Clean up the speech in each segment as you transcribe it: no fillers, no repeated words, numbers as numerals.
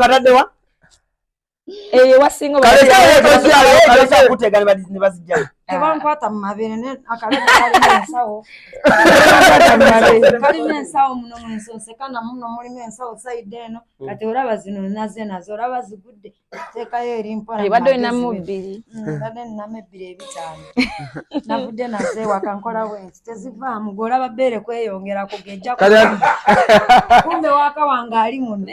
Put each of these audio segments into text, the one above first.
Obataddewa? Eyo wasinga kutega ne bazijjayo. Tebankwata mu mabeere, naye akalebe kalimu ensawo, kalimu ensawo muno mwensonsekana muno mulimu ensawo sayidi eno. Kati olaba zino naze nazo olaba zigudde, teekayo eri mpola. Ebadde olinamu bbiri. Mbadde ninamu ebbiri ebitaano, navudde nazo ewaka, nkola bwenti tezivaamu. Gwe olaba bbeere kweyongera kugejja, kumbe waka wange ali muno.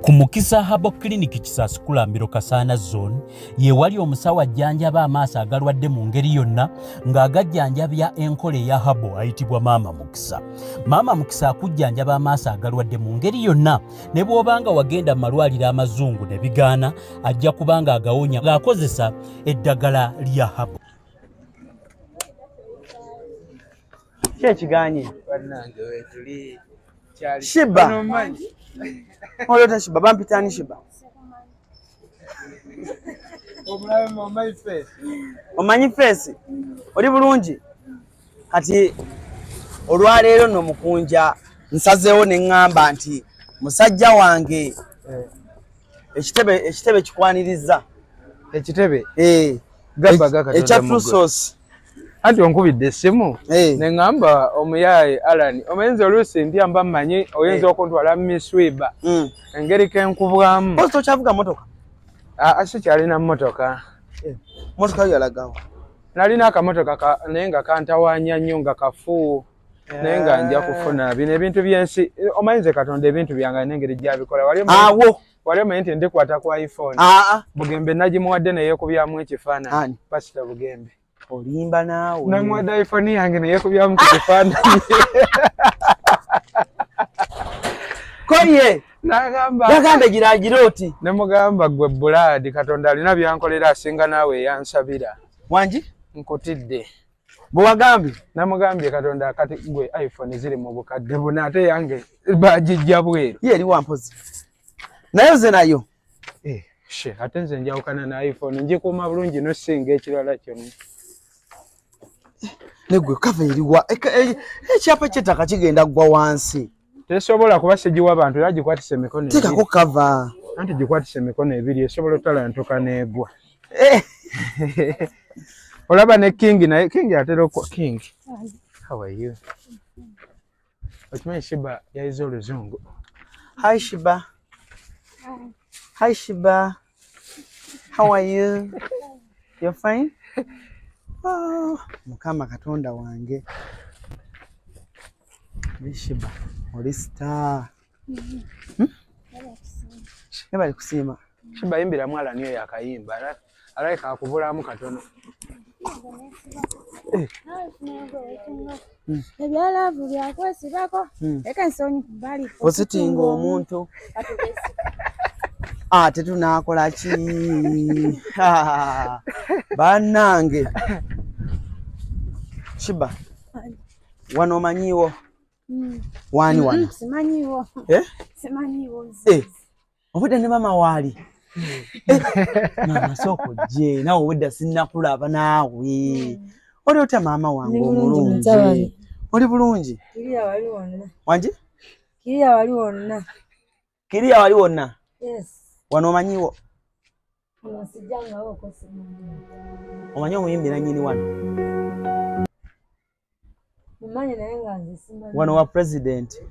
Ku Mukisa Herbal Clinic, Kisaasi Kulambiro, Kasaana Zone, ye wali omusawo ajjanjaba amaaso agalwadde mu ngeri yonna ng'agajjanjabya enkola eya herbal, ayitibwa Maama Mukisa. Maama Mukisa akujjanjaba amaaso agalwadde mu ngeri yonna, ne bw'obanga wagenda mu malwaliro amazungu ne bigaana, ajja kubanga agawonya ng'akozesa eddagala lya herbal. Ki ekiganye? Bannange, wetuli. Shiba. Olota Shiba, bampitani Shiba. Omulabe omanyi face. Omanyi face? Oli bulungi? Kati olwaleero nno mukunja nsazeewo ne ŋŋamba nti musajja wange, ekitebe kikwaniriza. Ekitebe? Eh. Gamba ga Katonda. Ekya Muggwe. True Source. Anti onkubidde essimu Eh. ne ŋŋamba omuyaaye Alan, omayinza oluusi ntya mba mmanyi oyinza okuntwala mu miswiba engeri kenkubwamu. Pozi tokyavuga motoka? Aa, sikyalina mmotoka. Motoka yo yalagawa? Nalina akamotoka naye nga kantawaanya nnyo, nga kafu, naye nga nja kufuna bino ebintu byensi. Omanyize Katonda ebintu byange alina engeri gyabikola. Wali Awo. Wali omanyi nti ndikwata ku iPhone? Aa. Bugembe nagimuwadde neyekubyamu ekifaananyi. Ani? Pasita Bugembe. Olimba naawe. Namuwadde iPhone yange neyekubyamu ku kifaananyi. Koye nagamba yagamba giragira oti. Nemugamba, gwe bulaadi, Katonda alina byankolera asinga naawe eyansabira. Wangi? Nkutidde. Bwe wagambye? Namugambye, Katonda, kati gwe iPhone ziri mu bukadde buna, ate yange bagijja bweru. Ye eri wampozi nayo ze nayo. Eh, she ate nze njawukana na iPhone, ngikuuma bulungi nosinga ekirala kyonna. Negwe kava eriwa? Ekyapa ky'ettaka kigenda ggwa wansi. Tesobola kuba sigiwa bantu, era gikwatisa emikono Teekako ebiri. Kava. Anti gikwatisa emikono ebiri, esobola otalantuka n'egwa. Olaba ne King, naye King atera okwa. King, how are you? Okimanyi Shiba yayize oluzungu? Hi Shiba, hi Shiba, how are you? You're fine? Oh, Mukama Katonda wange. Ni Shiba, oli star. Hmm? Nebali kusiima. Shiba, yimbiramu Alani oyo akayimba, alabika akubulamu katono. Ebya love byakwesibako, leka ensonyi ku bbali. Ositinga omuntu ate tunaakola ki? Bannange, Shiba, wano omanyiiwo wani wano? Simanyiwo. Eh? Simanyiwo. Eh, obudde ne mama waali. Eh, maama, sooka ojje naawe, obwedda sinnakulaba naawe. Oli otya maama wange? Ndi bulungi, Omulungi. mutabani. Oli bulungi? Kiriya wali wonna. Wangi? Kiriya wali wonna. Kiriya wali wonna? Yes. Wano omanyiwo? Ono sijjangawo ko, simanyi. Omanyi omuyimbi nannyini wano? Mumanyi, naye nga nze simanyi. Wano wa president,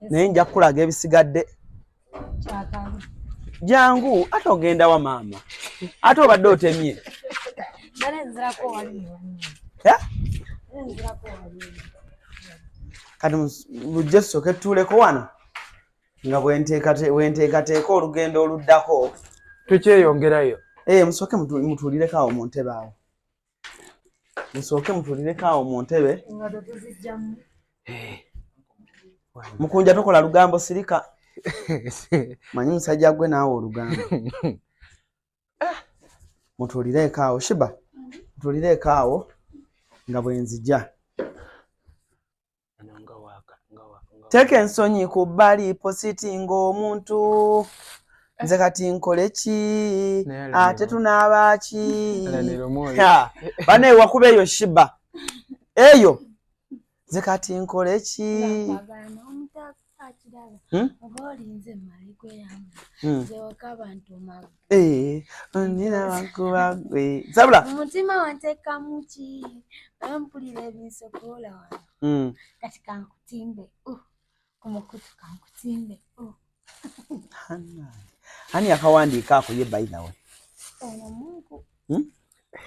naye nja kukulaga ebisigadde. Kyakabi. Jangu, ate ogenda wa maama? Ate obadde otemye. Nale nzirako wali ne banne. Eh? Nale nzirako wali. Kati lujje tusooke tutuuleko wano nga bwenteekateeka olugendo oluddako. Tukyeyongerayo. Eh, musooke mutuulireko awo mu ntebe awo, musooke mutuulireko awo mu ntebe. Nga tetuzijjamu. Mukunja, tokola lugambo, sirika. Manyi musajja gwe naawe olugambo. Mutuulireeko awo. Shiba, mutuulireeko awo nga bwe nzija. Teeka ensonyi ku bbali, positinga omuntu. Nze kati nkole ki? Naye ate tunaaba ki? Alanira omwoyo. Ha, bane wakuba eyo Shiba eyo. Nze kati nkole ki? Kwagala n'omuntu. Oba olinze mmale kweyambula. Nze waka bantuma ggwe. Eh, onyina bankuba ggwe. Sabula. Mu mutima wanteekamu ki? Oba mpulira ebinsokoola wano. Kati kankutimbe. Ku mukutu kankutimbe. Ani yakawandiika ako ye by the way? Ono Mungu.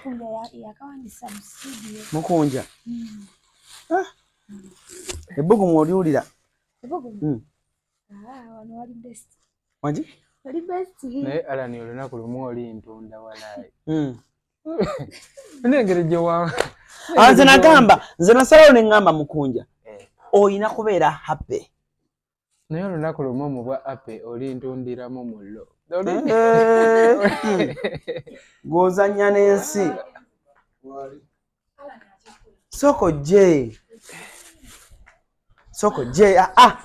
Mukunja yakawandisa mu studio. Mukunja. Ah. Ebbugumu oliwulira? Ebbugumu? Ah, wano wali best. Wangi? Wali best. Naye Alan olunaku lumu oli ntunda walaayi. N'engeri gye wa Nze nagamba, nze nasalawo ne ŋŋamba Mukunja. Olina kubeera happy. Naye olunaku lumu mu bwa ape oli ntundiramu mullo. Gw'ozannya n'ensi. Sooka ojje. Sooka ojje. Ah.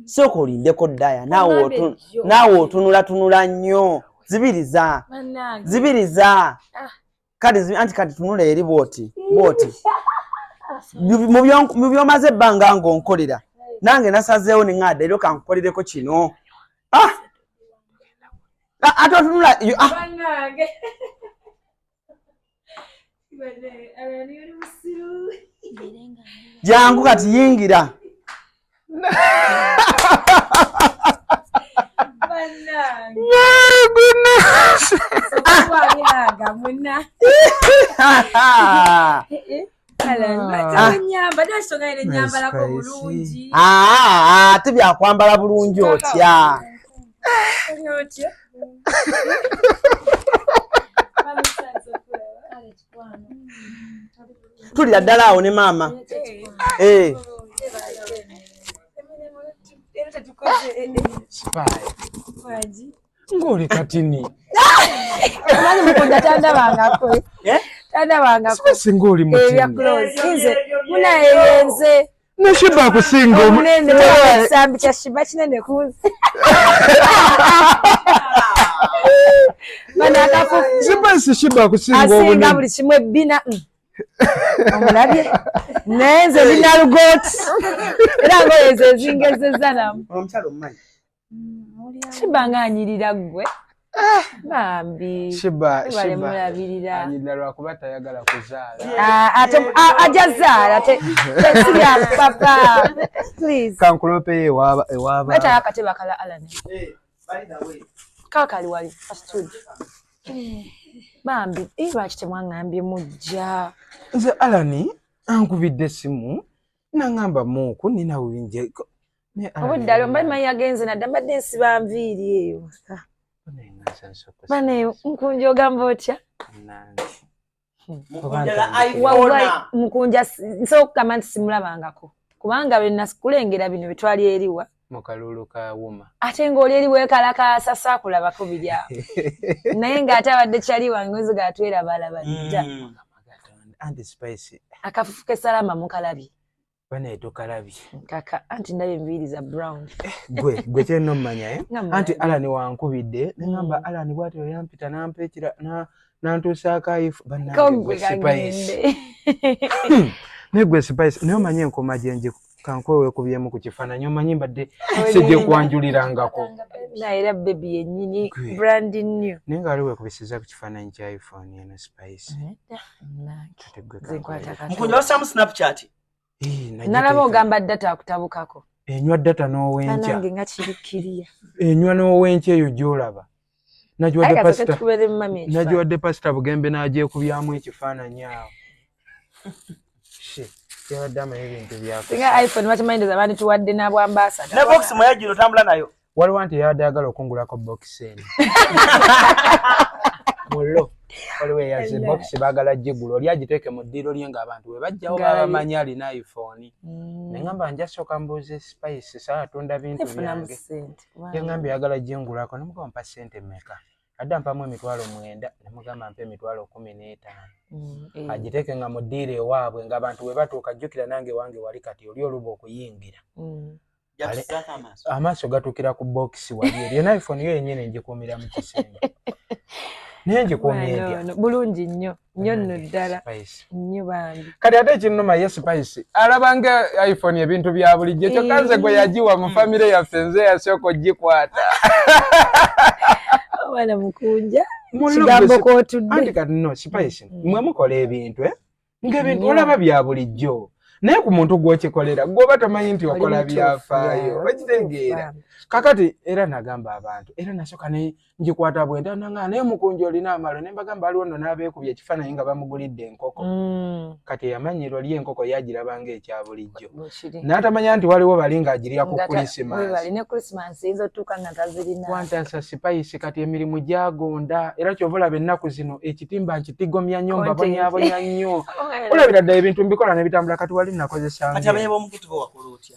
Sooka olindeko ddaya naawe otunulatunula nnyo. Zibiriza. Zibiriza. Kale anti kati tunula eri bw'oti. Bw'oti. Mu by'omaze ebbanga ng'onkolera. Nange nasazeewo ne ŋŋaada era kankukolereko kino. Ah! Ate otunula. Bannange. Jangu kati yingira. Bannange. Goodness. Ate byakwambala bulungi otya? Tulira ddala awo ne maama. Ng'oli katini. Omanyi Mukunja tandabangako. Tandabangako. Spice ng'oli mutini. Ebya close. Nze munaye yenze. Ne Shiba akusinga omunene ekisambi kya Shiba kinene ku nze. Bano akafufu. Spice Shiba akusinga Asinga obunene. buli kimu ebbina. Omulabye? Naye nze ndi nalugooti. Era ngoye ze ezingezezza namu. Omukyala omumanyi. Shiba ng'anyirira ggwe. Bambi. Shiba Webale mulabirira. Anyirira lwakuba tayagala kuzaala. Ate ajja zaala si bya papa. Please. Kankulope ewaaba ewaaba. Leeta akatebe akala Alan. Kaakali wali ka studio. Bambi, lwaki temwaŋŋambye mujja? Nze Alan ankubidde essimu n'aŋŋamba Muuku nina winje. Obudde ali mbadde manyi yagenze nadda mbadde nsiba nviiri eyo. Bane Mukunja ogamba otya? Mukunja nsobola okugamba nti simulabangako kubanga bwe nakulengera bino bitwali eriwa. Mu kalulu ka wuma. Ate ng'oli eri weekalakaasa saakulabako biri awo. Naye ng'ate abadde kyali wange nze g'atwerabalaba dda. Anti Spice. Akafufu k'essalama mukalabye. Bane tukalabye. Kaka anti ndabye enviiri za brown. Gwe kyenno mmanya eh? Anti Alan wankubidde ne ŋŋamba Alan bw'atyo yampita n'ampa ekira n'antuusaako ayifu bannange gwe Spice. Naye gwe Spice naye omanyi enkoma gye ngi kankuwe weekubyemu ku kifaananyi omanyi mbadde sijekwanjulirangako. Naye era baby yennyini brand new. Naye nga wali weekubisiza ku kifaananyi kya iPhone eno Spice. Mukunja wassaamu Snapchat. Nalaba ogamba data akutabukako. Enywa data n'owenkya. Bannange nga kiri kiriya. Enywa n'owenkya eyo gy'olaba. Nagiwadde pasita Bugembe n'agyekubyamu ekifaananyi awo. Yabadde amanyi ebintu byako. Singa iPhone bakimanyi bandituwadde n'abwambasada. Ne box mweyajjira otambula nayo. Waliwo anti yabadde ayagala okungulako box eno. Mullo. Waliwo eyazze box baagala gigula oli agiteeke mu ddiiro lye ng'abantu bwe bajjawo baba bamanyi alina iPhone. Ne ŋŋamba nja sooka mbuuze Spice saatunda bintu byange. Yaŋŋambye ayagala gingulako ne mugamba mpa ssente mmeka. Adda mpamu 9,000 ne mugamba mpa 15,000. Agiteeke nga mu ddiiro ewaabwe ng'abantu bwe batuuka jjukira nange wange wali kati oli oluba okuyingira. Amaaso gatuukira ku bokisi wali eri ena iphone yo yennyini ngikuumira mu kisenge naye ngikuumye ntya bulungi nnyo nnyo nno ddala nnyo bambi kati ate ekinnuma ye Spice alaba nga iphone ebintu bya bulijjo kyokka nze gwe yagiwa mu famire yaffe nze yasooka ogikwata omwana mukunja kigambo k'otudde anti kati no Spice mwe mukola ebintu eh ng'ebintu olaba bya bulijjo naye ku muntu gw'okikolera gw'oba tomanyi nti okola byafaayo okitegeera kakati era nagamba abantu era nasooka ne ngikwata bwe ntananga naye mukunja olina amalo ne mbagamba waliwo nno n'abeekubye ekifaananyi nga bamugulidde enkoko kati eyamanyira oli enkoko yagiraba ng'ekya bulijjo n'atamanya nti waliwo bali ng'agirya ku Krisimansi Spice kati emirimu gyagonda era kyova olaba ennaku zino ekitimba nkitigomya nnyo mbabonyabonya nnyo olabira ddala ebintu mbikola ne bitambula kati wali nakozesa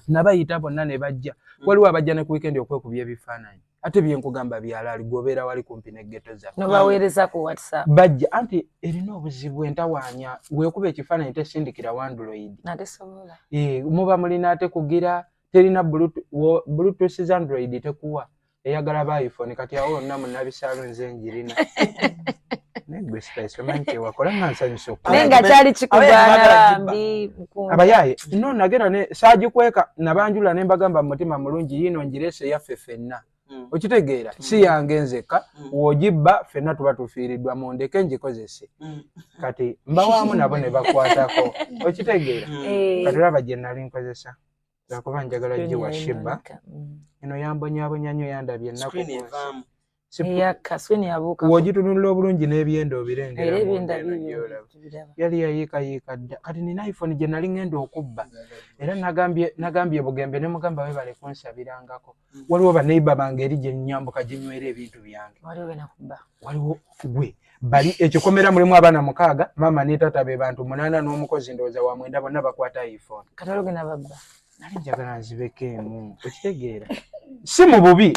nabayita bonna ne bajja waliwo abajja ne ku weekend okwekubya ebifaananyi ate byenkugamba byalaali gwobeera wali kumpi ne ghetto zaffe nobaweereza ku WhatsApp bajja anti erina obuzibu entawaanya weekuba ekifaananyi tesindikira wa Android natesobola muba mulina ate kugira terina bluetooth za Android tekuwa eyagala ba iPhone kati awo wonna munnabisaalo nze njirina naye gwe Spice omanyi kyewakola nga nsanyusa okukulaba. Naye nga kyali kikugaana bambi abayaaye no nagenda ne saagikweka nabanjula ne mbagamba mu mutima mulungi yiino ngireese yaffe ffenna okitegeera si yange nzekka w'ogibba ffenna tuba tufiiriddwa mundeke ngikozese kati mbawaamu nabo ne bakwatako okitegeera kati olaba gye nali nkozesa lwakuba njagala giwa Shiba eno yambonyabonya nnyo yandabye ennaku w'ogitunulira obulungi n'ebyenda obirengera yali yayiikayiika dda kati nina iPhone gye nali ngenda okubba era nagambye Bugembe ne mugamba webale kunsabirangako waliwo baneiba bange eri gye nnyambuka ginywera ebintu byange waliwo gwe bali ekikomera mulimu abaana 6 maama ne taata be bantu 8 n'omukozi ndowooza wa 9 bonna bakwata iPhone nali njagala nzibeko emu okitegeera si mu bubi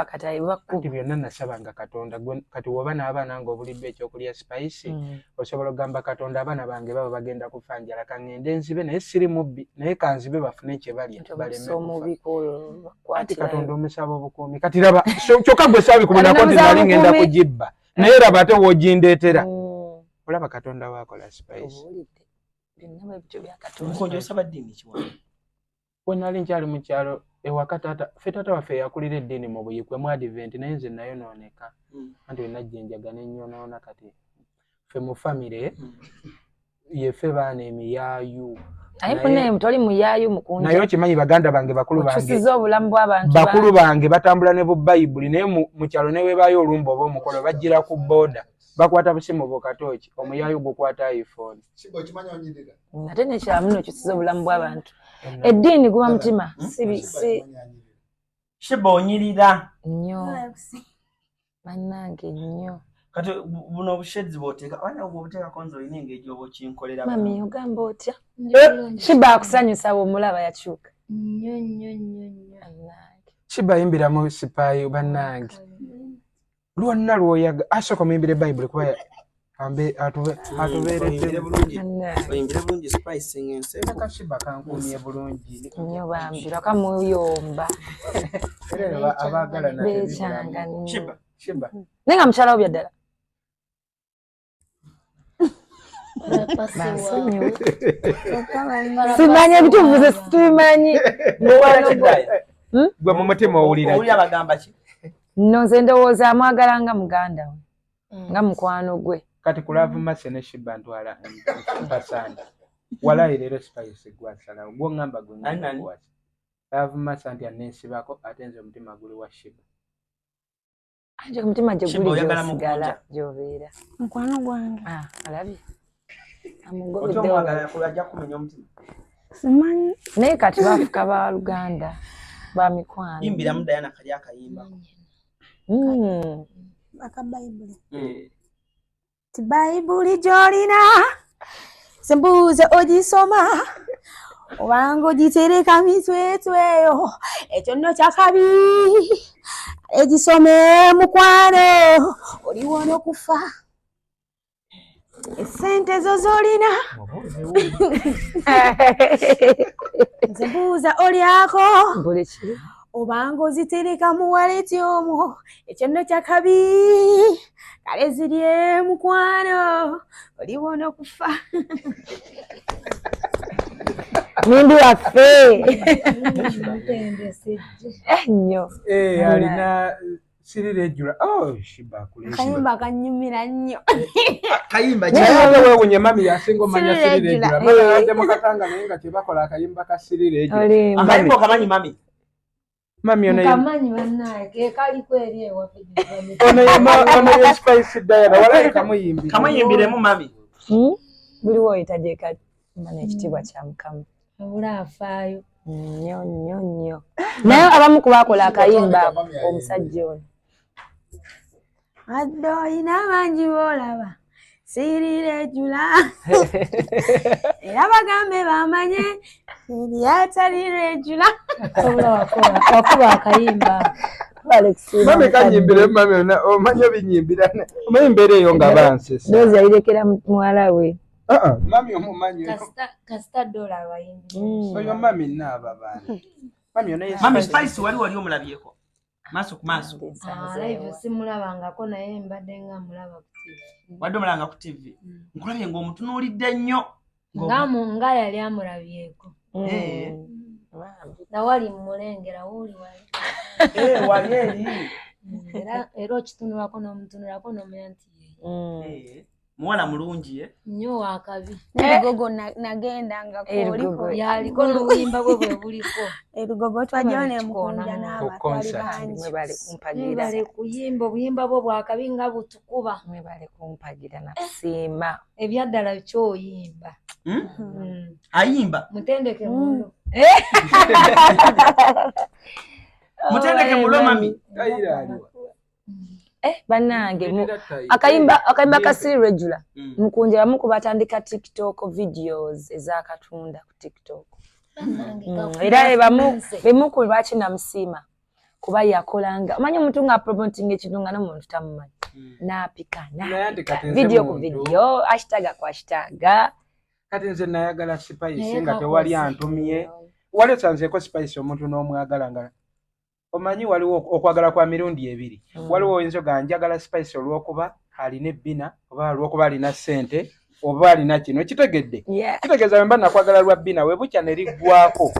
kati byonna nasabanga Katonda kati woba n'abaana ng'obuliddwa ekyokulya Spice osobola okugamba Katonda abaana bange baba bagenda kufa njala kaŋŋende nzibe naye siri mubbi naye kanzibe bafune kye balya baleme kufa ati Katonda omusaba obukuumi kati laba kyokka gwe saabikubonako nti nali ŋŋenda kugibba naye laba ate w'ogindeetera olaba Katonda waakola Spice we nali nkyali mu kyalo ewaka taata ffe taata waffe yakulira eddiini mu Buyikwe mu Advent naye nze nayonooneka anti we najja enjaga ne nnyonoona kati ffe mu famire yeffe baana emiyaayu naye toli muyaayu mukunja naye okimanyi baganda bange bakulu bange okyusiza obulamu bw'abantu bakulu bange batambula ne bu Bayibuli naye mu kyalo ne weebaayo olumba oba omukolo bajjira ku booda bakwata busimu bukatooki omuyaayu gukwata iPhone ate nekiramu nokyusiza obulamu bw'abantu eddiini guba mutima si Shiba onyirira nnyo bannange nnyo kati buno obushedzi bw'oteeka abaana bw'obuteekako nze olina engeri gy'oba okinkolera mami ogamba otya Shiba akusanyusa bw'omulaba yakyuka nnyo nnyo nnyo nnyo Shiba ayimbiramu sipaayi bannange lwonna lw'oyaga asooka omuyimbire Bayibuli kuba atubeeredde oyimbire bulungi Spice ng'ensi Shiba kankuumye bulungi nnyo bambi lwaka muyomba era abaagalana beekyanga nnyo Shiba naye nga mukyala wo bya ddala bansonyiwe simanyi ebituufu ze situbimanyi gwe mu mutima owulira bagamba ki nno nze ndowooza amwagala nga muganda we nga mukwano gwe kati ku Love Mercy ne Shiba ntwala mpasani walayi leero Spice gwasalawo gwongamba gwe ngamba Love Mercy anti anneesibako ate nze omutima guli wa Shiba anje omutima gye guli gy'osigala gy'obeera mukwano gwange alabye simanyi naye kati bafuka ba luganda ba mikwano yimbiramu Diana kali akayimbako aka Bayibuli ti Bayibuli gy'olina sembuuze ogisoma obanga ogitereka mitwetweyo ekyo nno kyakabi egisome mukwano oliwona okufa esente zo z'olina Nze mbuuza olyako obanga ozitereka mu waleti omwo, ekyo nno kyakabi, kale zirye mukwano, oliwona okufa. Mindi waffe nnyo alina sirira ejjula. Oh, Shiba kulesha. Kayimba kanyumira nnyo. Kayimba kyate weewunye mami yasinga omanya sirira ejjula. Mami yadde mu katanga naye nga tebakola akayimba ka sirira ejjula. Akayimba okamanyi mami? Mami ono nkamanyi bannaye ke kaliko eri ewaffe. Ono ye Spice Diana walayi kamuyimbire. Kamuyimbiremu mami. Buli woyita gye kali mana ekitiibwa kya Mukama. Wabula afaayo. Nnyo nnyo nnyo. Naye abamu ku baakola akayimba omusajja ono. Adde olina bangi b'olaba sirira ejjula era bagambe bamanye eryatalira ejjula. Wakuba akayimba. Mami kanyimbire mami omanyi obinyimbira omanyi embeera eyo nga bansesa. Ndowooza yayirekera muwala we. Mami omumanyi. Kasita dola abayimbira. Oyo mami nnaaba baana. Mami ono ye Mami Spice wali omulabyeko. Maaso ku maaso. Live simulabangako naye mbadde nga mulaba ku TV. Wadde omulabanga ku TV. Nkulabye ng'omutunuulidde nnyo. Nga yali amulabyeko. Nawali mmulengera wooli wali. Wali eri. Era okitunulako n'omutunulako n'omanya nti ye. Muwala mulungi nnyo wakabi. Erugogo nagendangako oliko. Yaliko n'obuyimba bwe bwe buliko. Erugogo twajjayo ne mukunja n'abatwali bangi. Mwebale kuyimba obuyimba bwo bwakabi nga butukuba. Mwebale kumpagira nakusiima. Ebyaddala kyoyimba. Ayimba. Mutendeke mulo. Mutendeke mulo mami. Bannange akayimba ka siri regular mukunja bamu ku batandika TikTok videos ezakatunda ku TikTok. Era bemu ku lwaki namusiima kuba yakolanga omanyi omuntu nga promoting ekintu nga n'omuntu tamumanyi n'apika video ku video hashtag ku hashtag. Kati nze nayagala Spice nga tewali antumye wali osanzeeko Spice omuntu n'omwagala nga omanyi waliwo okwagala kwa mirundi ebiri. Waliwo oyinza oga njagala Spice olw'okuba alina ebbina oba olw'okuba alina ssente oba alina kino kitegedde. Kitegeeza bwe mba nakwagala lwa bbina we bukya ne liggwako.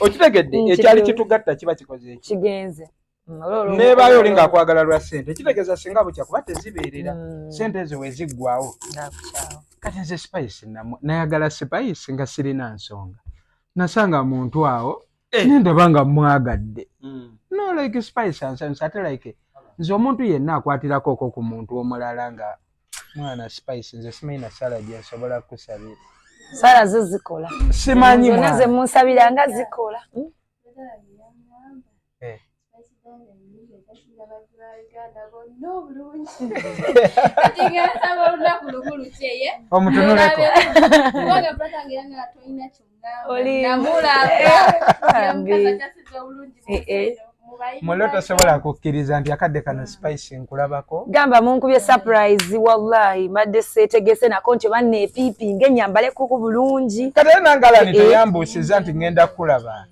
Okitegedde ekyali kitugatta kiba kikoze eki? Kigenze. Neebaayo oli ng'akwagala lwa ssente kitegeeza singa bukya kuba tezibeerera ssente ezo we ziggwawo. Kati nze Spice nayagala Spice nga sirina nsonga. Nasanga muntu awo nendaba nga mwagadde. No like Spice ansanyusa ate like nze omuntu yenna akwatirako okwo ku muntu omulala nga mwana Spice nze simanyi na sala gye nsobola kukusabira. Sala zo zikola. Simanyi mwana. Nze munsabira nga zikola. Omutunuleko. Mulo tosobola kukkiriza nti akadde kano Spice nkulabako. Gamba munkubye surprise wallahi mbadde seetegese nako nti oba neepiipi ng'ennyambale kuku bulungi. Kati era nange Alani teyambuusiza nti ngenda kukulaba.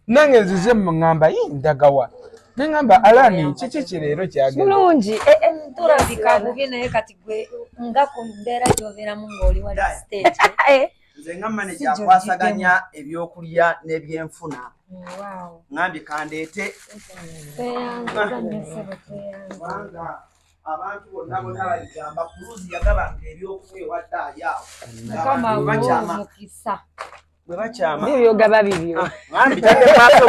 Nange nzize ŋŋamba yi ndagawa. Ne ŋŋamba Alani kiki kireero kyagenda. Bulungi. Tulabika bubi naye kati gwe nga ku mbeera gy'obeeramu ng'oli wali stage. Nze nga manager akwasaganya ebyokulya n'ebyenfuna. Ŋŋambye kandeete. Kubanga abantu bonna bonna baligamba Kuluzi yagabanga ebyokunywa ewadde ali awo. Mukama omukisa. Bwe bakyama. Byogaba bibyo. Ŋŋambye tadde maaso.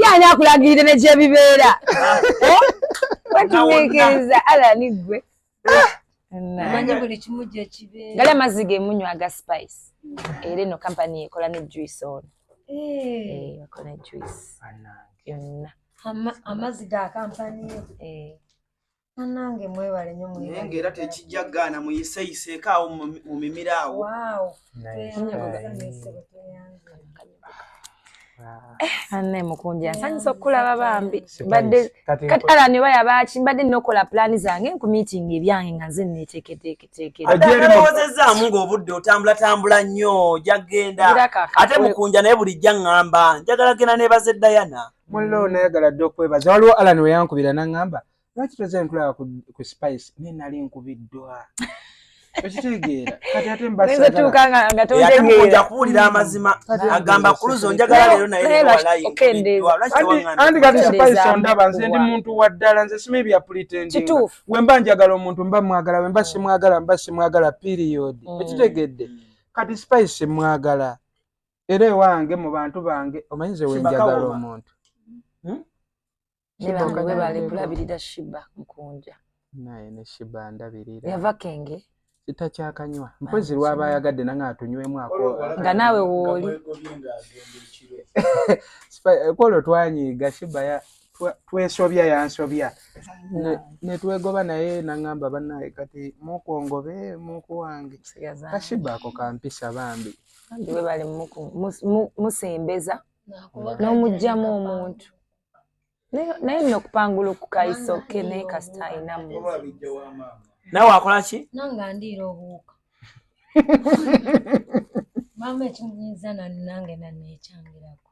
Yaani akulagirire ne gye bibeera. Wetumiikiriza Alani ggwe. Omanyi buli kimu gye kibeera. Gali amazzi ge munywa aga Spice. Era eno kampani ekola ne juice ono. Bakola ne juice. Yonna. Amazzi ga kampani yo. Bannange mwebale nnyo mwebale. Naye ng'era tekijja kugaana muyiseeyiseeko awo mu mimiro awo. Anne mukunja nsanyusa okukulaba bambi. Mbadde kati Alan oba yabaaki mbadde nina okukola pulaani zange nku meeting ebyange nga nze neeteeketeeketeekera. Alowoozezaamu ng'obudde otambulatambula nnyo ojja kugenda ate mukunja naye bulijjo aŋŋamba njagala genda neebaze Diana. Mullo nayagala dda okwebaza waliwo Alan we yankubira n'aŋŋamba lwaki toze ntulaba ku spice naye nali nkubiddwa okitegeera kati ate mbasaatuuka kuwulira amazima agamba kuluzo njagala leero nayeandi kati spice ondaba nze ndi muntu wa ddala nze simanyi bya pretending wemba njagala omuntu mba mwagala wemba simwagala mba simwagala period okitegedde kati spice mwagala era ewange mu bantu bange omanyi nze wenjagala omuntu Webale kulabirira Shiba Mukunja. Naye ne Shiba ndabirira. Yava kenge. Sitakyakanywa. Mpozi lwaba ayagadde nange atunywemu ako. Nga naawe wooli. Kwolwo twanyiiga Shiba ya twesobya yansobya. Ne twegoba naye nangamba bannaye kati mukwongobe muku wange. Kashiba ako kampisa bambi. Bambi webale musembeza n'omugyamu omuntu. Naye nno okupangulukuka isoke naye kasita alinamu. Nawe wakola ki? Nange andiira obuwuka. Maama ekimunyiiza nange naneekyangirako.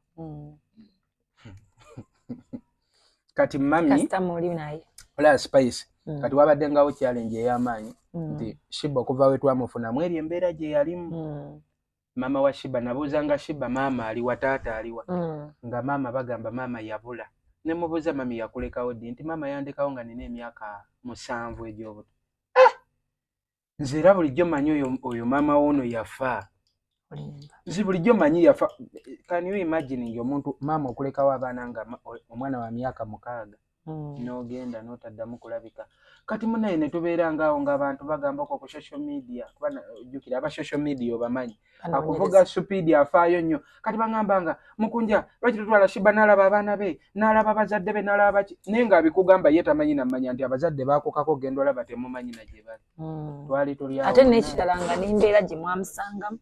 Kati mami kasita muli naye. Olaba Spice kati wabadde ngawo challenge ey'amaanyi nti Shiba okuva we twamufunamu eri embeera gye yalimu. Maama wa Shiba nabuuzanga Shiba maama aliwa taata aliwa nga maama bagamba maama yabula ne mubuuza mami yakulekawo ddi nti maama yandekawo nga nina emyaka 7 egy'obuto. Nze era bulijjo manyi oyo maama w'ono yafa. Nze bulijjo manyi yafa. Can you imagine nti omuntu maama okulekawo abaana nga omwana wa myaka 6 n'ogenda n'otaddamu kulabika. Kati munaye ne tubeera ngaawo ng'abantu bagamba okwo ku social media kuba ojjukira aba social media obamanyi akuvuga supiidi afaayo nnyo. Kati bagamba nga Mukunja lwaki tutwala Shiba n'alaba abaana be n'alaba bazadde be n'alaba baki naye ng'abikugamba ye tamanyi nammanya nti abazadde baakukako genda olaba temumanyi na gye bali. Twali tuli awo. Ate n'ekirala nga n'embeera gye mwamusangamu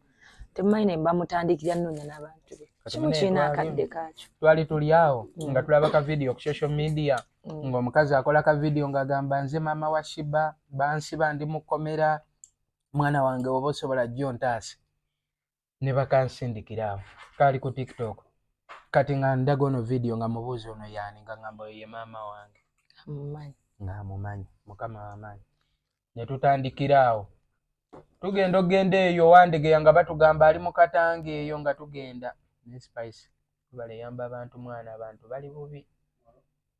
temumanyi ne bamutandikira nnoonya n'abantu be. Kimu kirina akadde kaakyo. Twali tuli awo nga tulaba ka vidiyo ku social media ng'omukazi akola ka vidiyo ng'agamba nze maama wa Shiba bansiba ndi mu kkomera mwana wange oba osobola jjo ntaase ne bakansindikira awo kaali ku TikTok. Kati nga ndaga ono vidiyo nga mubuuza ono yaani nga ngamba oyo ye maama wange ng'amumanyi mukama w'amaanyi. Ne tutandikira awo tugenda okugenda eyo Wandegeya nga batugamba ali mu Katanga eyo nga tugenda ne Spice tubaleyamba abantu mwana abantu bali bubi.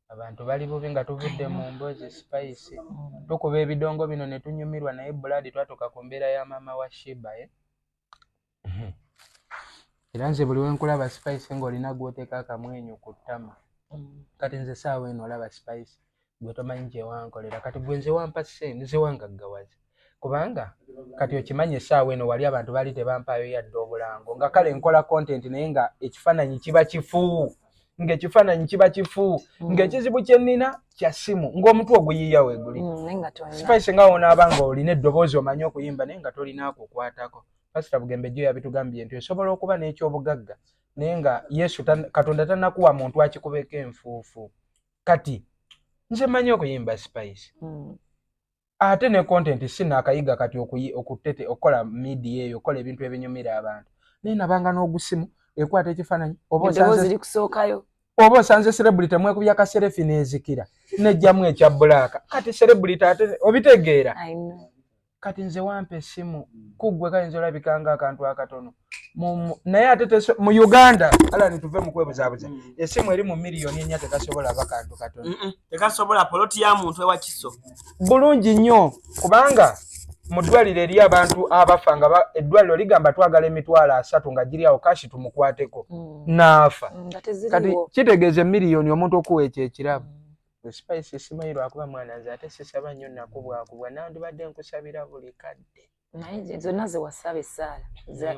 Abantu bali bubi nga tuvudde mu mboozi Spice tukuba ebidongo bino ne tunyumirwa naye Blood twatuuka ku mbeera ya maama wa Shiba Era nze buli wenkulaba Spice ng'olina gw'oteeka akamwenyu ku ttama. Kati nze saawa eno olaba Spice gwe tomanyi kye wankolera kati gwe nze wampa ssente nze wangaggawaza kubanga kati okimanyi essaawa eno wali abantu baali tebampaayo yadde obulango nga kale nkola content naye nga ekifaananyi kiba kifu ng'ekifaananyi kiba kifu ng'ekizibu kye nnina kya ssimu ng'omutwe oguyiiya weeguli. Spice nga wonaaba ng'olina eddoboozi omanyi okuyimba naye nga tolina akukwatako. Pastor Bugembe jjo yabitugambye nti osobola okuba n'ekyobugagga naye nga Yesu Katonda tannakuwa muntu akikubeko enfuufu. Kati nze mmanyi okuyimba Spice ate ne content si naakayiga kati okukola media eyo okukola ebintu ebinyumira abantu naye nabanga n'ogusimu ekwata ekifaananyi oba osanze celebrity mwekubya ka selfie n'ezikira nejjamu ekya black kati celebrity ate obitegeera. Kati nze wampa essimu kuggwe kayinza olabika nga akantu akatono naye ate mu Uganda Alan tuve mu kwebuzaabuza essimu eri mu 4 tekasobola ba kantu katono tekasobola poloti ya muntu ewa kiso bulungi nnyo kubanga mu ddwaliro eri abantu abafa nga eddwaliro ligamba twagala 30,000 nga giri awo kashi tumukwateko n'afa. Kati kitegeeza 1 omuntu okuwa ekyo ekirabo. Spice simanyi lwakuba mwana nze ate sisaba nnyo nakubwakubwa nandibadde nkusabira buli kadde. Naye zonna zewasaba essaala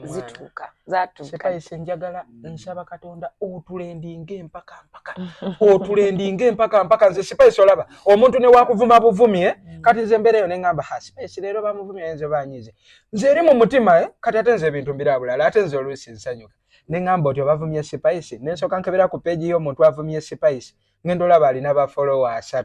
zituuka, zatuuka. Spice njagala nsaba Katonda otulendinge mpaka mpaka, otulendinge mpaka mpaka. Nze Spice olaba omuntu ne wakuvuma buvumi, eh? Kati nze embeera eyo ne ŋŋamba, ha, Spice leero bamuvumye, nze banyize, nze eri mu mutima, eh? Kati ate nze ebintu mbirabulala, ate nze oluusi nsanyuka ne ŋŋamba otyo bavumye Spice, ne nsooka nkebera ku page y'omuntu avumye Spice, ngenda olaba alina ba follower 3.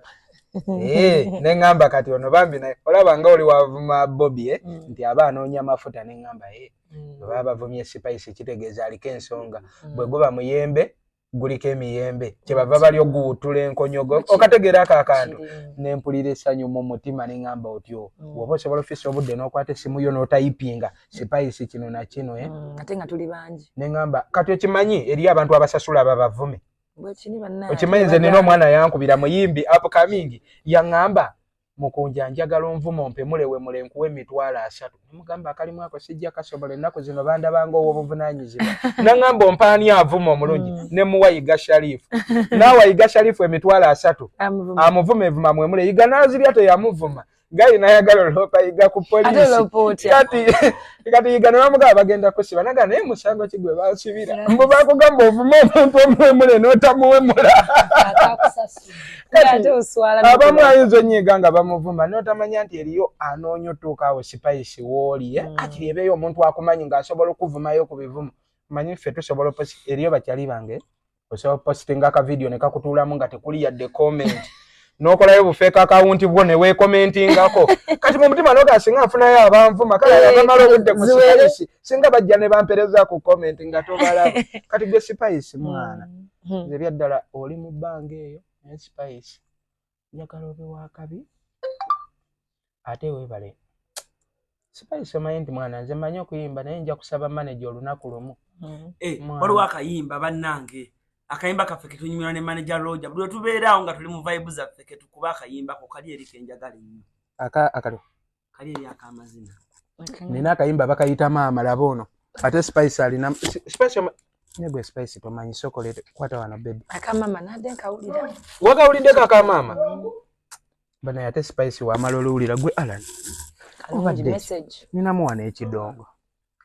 Eh, ne ŋŋamba kati ono bambi naye olaba nga oli wavuma Bobi, eh? Nti aba anoonya mafuta, ne ŋŋamba, eh, bwe baba bavumye Spice kitegeeza aliko ensonga. Bwe guba muyembe guliko emiyembe, kyebava bali oguwutula enkonyogo, okategeera ako akantu. Ne mpulira essanyu mu mutima, ne ŋŋamba otyo bw'oba osobola ofisa obudde n'okwata essimu yo n'otayipinga Spice kino na kino, eh? Ate nga tuli bangi. Ne ŋŋamba kati okimanyi eriyo abantu abasasula babavume. Bwekiri bannange. Okimanyi nze nina omwana yankubira, muyimbi upcoming, yaŋŋamba, "Mukunja, njagala onvuma ompemule wemule nkuwa 30,000." Nemugamba akalimu ako sijja kasobola, ennaku zino bandabanga ow'obuvunaanyizibwa. Naŋŋamba ompaani avuma omulungi? Nemuwa Yiga Sharifu, naawa Yiga Sharifu 30,000. Amuvuma. Amuvuma evuma mwemule, Yiga n'azirya, teyamuvuma. Gayi nayagala oloopa Yiga ku Ate poliisi. oloopa otya? Kati Yiga ne bamugamba bagenda kusiba, naga naye musango ki gwe bansibira? Mbu bakugamba ovuma omuntu omuwemule n'otamuwemula. Atakusasudde. Kati Ate oswala. Abamu ayinza onyiiga nga bamuvuma n'otamanya nti eriyo anoonya otuuka awo Spice wooli, eh? Akiri ebeeyo omuntu akumanyi ng'asobola okuvumayo ku bivumo. Manyi ffe tusobola eriyo bakyali bange, osobola positinga akavidiyo ne kakutuulamu nga tekuli yadde comment, n'okolayo bu fake account bwo ne weekomentingako. Kati mu mutima noga singa nfunayo abanvuma kale, Eh, abamala obudde ku ziwere. Spice, singa bajja ne bampereza ku comment nga tobalaba. Kati gwe Spice mwana, nze byaddala oli mu bbanga eyo, naye Spice njagala obe wakabi ate weebale. Spice omanyi nti mwana nze mmanyi okuyimba, naye nja kusaba manager olunaku lumu. Eh, Mwana. Waliwo akayimba bannange, akayimba kaffe ketunyumirwa ne manager Roger buli wetubeeraawo nga tuli mu vibe zaffe, ketukuba akayimbako kali eri kenjagala ennyo. Akali Kali eri akamazina. Nina akayimba bakayita maama. Laba ono ate Spice alina Spice ne gwe Spice tomanyi sokolete kwata wano baby. Akamama nadde nkawulira. Wakawuliddeko akamama banaye? Ate Spice wamala oluwulira gwe Alan. Kalungi. Obadde ki? Message. Ninamu wano ekidongo.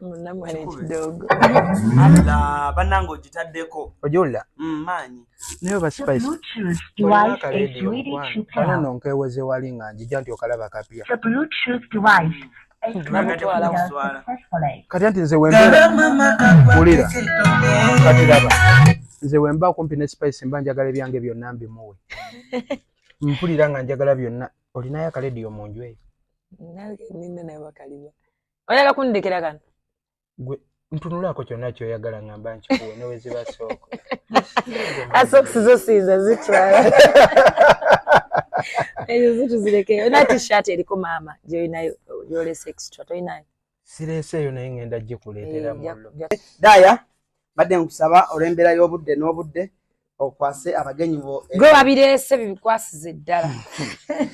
Munamwana ekidongo. Alla bannange ogitaddeko. Ogiwulira? Maanyi. Naye oba Spice Bluetooth olina device is akalediyo ready mukwano? to Kano pair. nno nkeeweze wali nga njija nti okalaba kapya. The Bluetooth device is Namutwala connected kuswala. successfully. Kati anti nze wembeera wulira, kati laba nze wemba kumpi ne Spice mba njagala ebyange byonna mbimuwe, mpulira nga njagala byonna. Olinayo akalediyo mu nju eyo? Nange nina naye bakaliwa. Oyagala kundekera kano? Gwe ntunulaako kyonna kyoyagala ngamba nkikuwe neweziba sooko. Asokisi zo siiza zitwala, ezo zituzireke. Olina t-shirt eriko maama gyolinayo gyolesa extra, tolinayo? Sireeseeyo naye ngenda gikuleetera. Eh, Mullo. Daya badde nkusaba olw'embeera y'obudde n'obudde okwase abagenyi bo. Gwe wabireese, bibikwasize ddala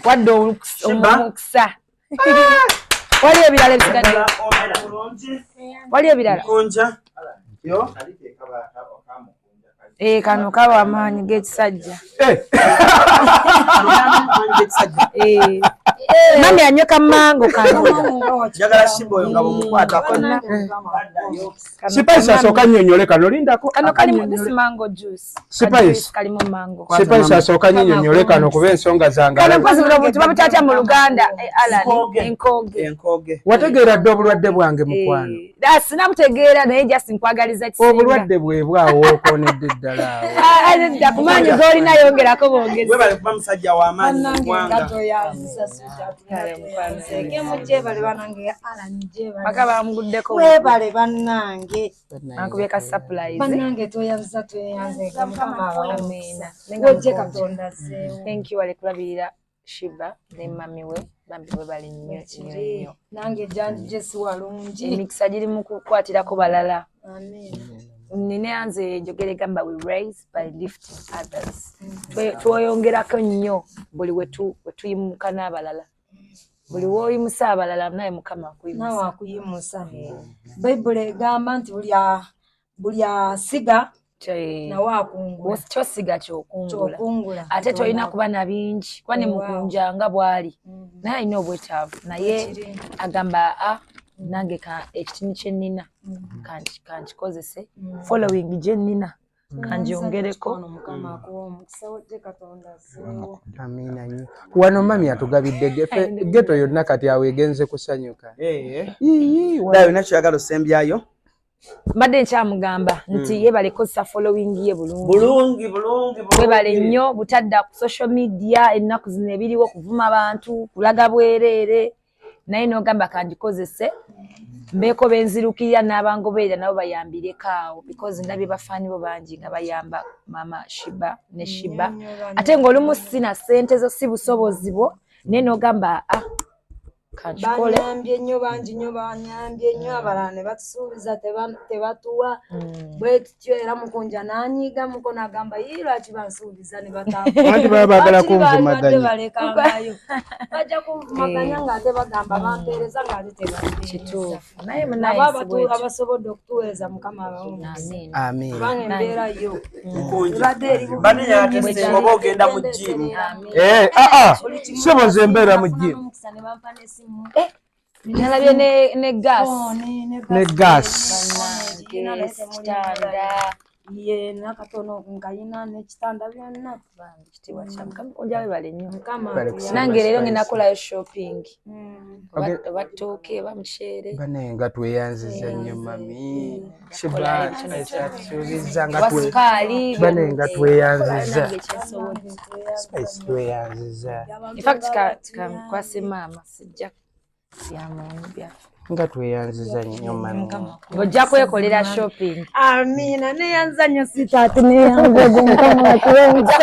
wadde Shiba. omukisa. Waliyo ebirala ebisigadde? Waliyo ebirala? Nkunja yo. Eh, kano kaba amaanyi g'ekisajja. Eh. Mami anyweka mango kano. Njagala Shiba oyo nga bwemukwatako. Spice asooka nnyonnyole kano, lindako. Kano kalimu this mango juice. Spice. Ka juice kalimu mango. Spice asooka nnyonnyole kano kuba ensonga zange. Kano mpozi buno obuntu babutatya mu Luganda, eh, Alan? Nkoge. Enkoge. Enkoge. Wategeera dde obulwadde bwange mukwano? Eh, sinabutegeera naye just nkwagaliza kisinga. Obulwadde bwe bwawo okoonedde ddala awo. Ah, ah, nedda, ku maanyi g'olina yongerako bwongezi. Webale kuba musajja w'amaanyi mu Bannange, ggwanga. engatto yazisasudde. Kale, mukwano. Sekemu gyebale bannange, Alan gyebale. Paka bamuguddeko. Webale bannange. Ankubye ka surprise. Bannange tweyanziza, tweyanze, Mukama abawe Amiina. omukisa. Wojje Katonda azzeewo. Thank you wale kulabirira Shiba ne mami we, bambi webale nnyo nnyo nnyo. Nange janjije si walungi. Emikisa giri mu kukwatirako balala. Amiina. Nina nze njogera egamba, we raise by lifting others. Tweyongerako nnyo buli wetuyimuka n'abalala, buli woyimusa abalala naye Mukama naawe akuyimusa. Akuyimusa. Bayibuli egamba nti buli asiga nawe akungula. Kyosiga kyokungula. Kyokungula. Ate tolina kuba na bingi kuba ne Weewaawo. mukunja nga bw'ali naye alina obwetaavu, naye Kiri. agamba a Nange ekitini kye nnina kankikozese, following gye nnina kangyongereko. Amiina nnyo. Wano mami atugabidde ghetto yonna, kati awo egenze kusanyuka. Yonna kyoyagala osembyayo? Mbadde nkyamugamba nti yebale kozesa following ye bulungi. Bulungi, bulungi. Webale nnyo butadda ku social media ennaku zino ebiriwo kuvuma bantu, kulaga bwereere, naye n'ogamba kangikozese mbeeko benzirukirira n'abangoberera nabo bayambireko awo, because ndabye bafaani bo bangi nga bayamba Mama Shiba ne Shiba, ate ng'olumu sina ssente zo, si busobozi bwo, naye n'ogamba, ah, kankikole. Banyambye nnyo, bangi nnyo banyambye nnyo. Abalala ne batusuubiza, tebatuwa. Bwe tutyo era Mukunja n'anyiiga muko n'agamba, "Yii, lwaki bansuubiza ne Anti baba baagala kunvumaganya. Balekangayo bajja kunvumaganya ng'ate bagamba bampeereza ng'ate tebampeereza." Kituufu, naye Nabo munaye si bwetyo. Abasobodde okutuweereza, Mukama abawe omukisa. Amiina. Amiina. Kubanga embeera yo Mukunja. ebadde eri bubi. Mbadde nyatesinga oba ogenda mu gym. Eh, ah, ah, soboza embeera mu gym. Omukisa ne bampa n'essimu. Nalabye ne gas. Ne gas. Kitanda. Ye nakatono nkayina n'ekitanda byonna. Kitiibwa kya Mukama. Ojja webale nnyo. Mukama Bale atuyambe. kusiima. Nange leero ngenda kukolayo shopping. Okay. Oba ttooke oba muceere. Banaye nga tweyanziza nnyo mami Shiba. Kolayo kino. Atusuubiza nga Oba sukaali. Banaye nga tweyanziza. Nange kyensobodde. Spice, tweyanziza. In fact, kankwase maama, sijja byamuntu byaffe. Nga tweyanziza nnyo mami. Ng'ojja kwekolera shopping. Amiina, neyanza nnyo sitaati, neyanza gwe Mukama akuwe omukisa.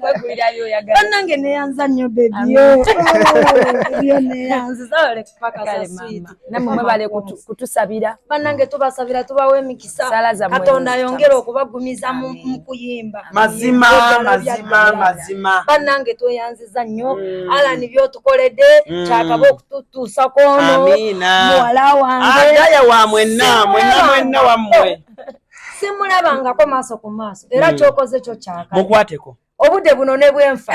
Kwegulira byoyagala. Bannange, neyanza nnyo bebyo ebyo, neyanziza ole Kale kupakasa maama, sweet. nammwe mwebale kutusabira. Bannange, tubasabira, tubawa emikisa. Sala zammwe Katonda ayongere zitamu. okubagumiza mu kuyimba. Mazima, Ebyalo mazima, byaddala. Mazima. Bannange, tweyanziza nnyo. Alani, byotukoledde kyakaba okututuusa kwono Amiina. muwala wange. Agaya wa mwenna, mwenna, mwenna wammwe. Simulabangako maaso ku maaso, era kyokoze kyo kyaka. Mukwateko. Obudde buno ne bwenfa.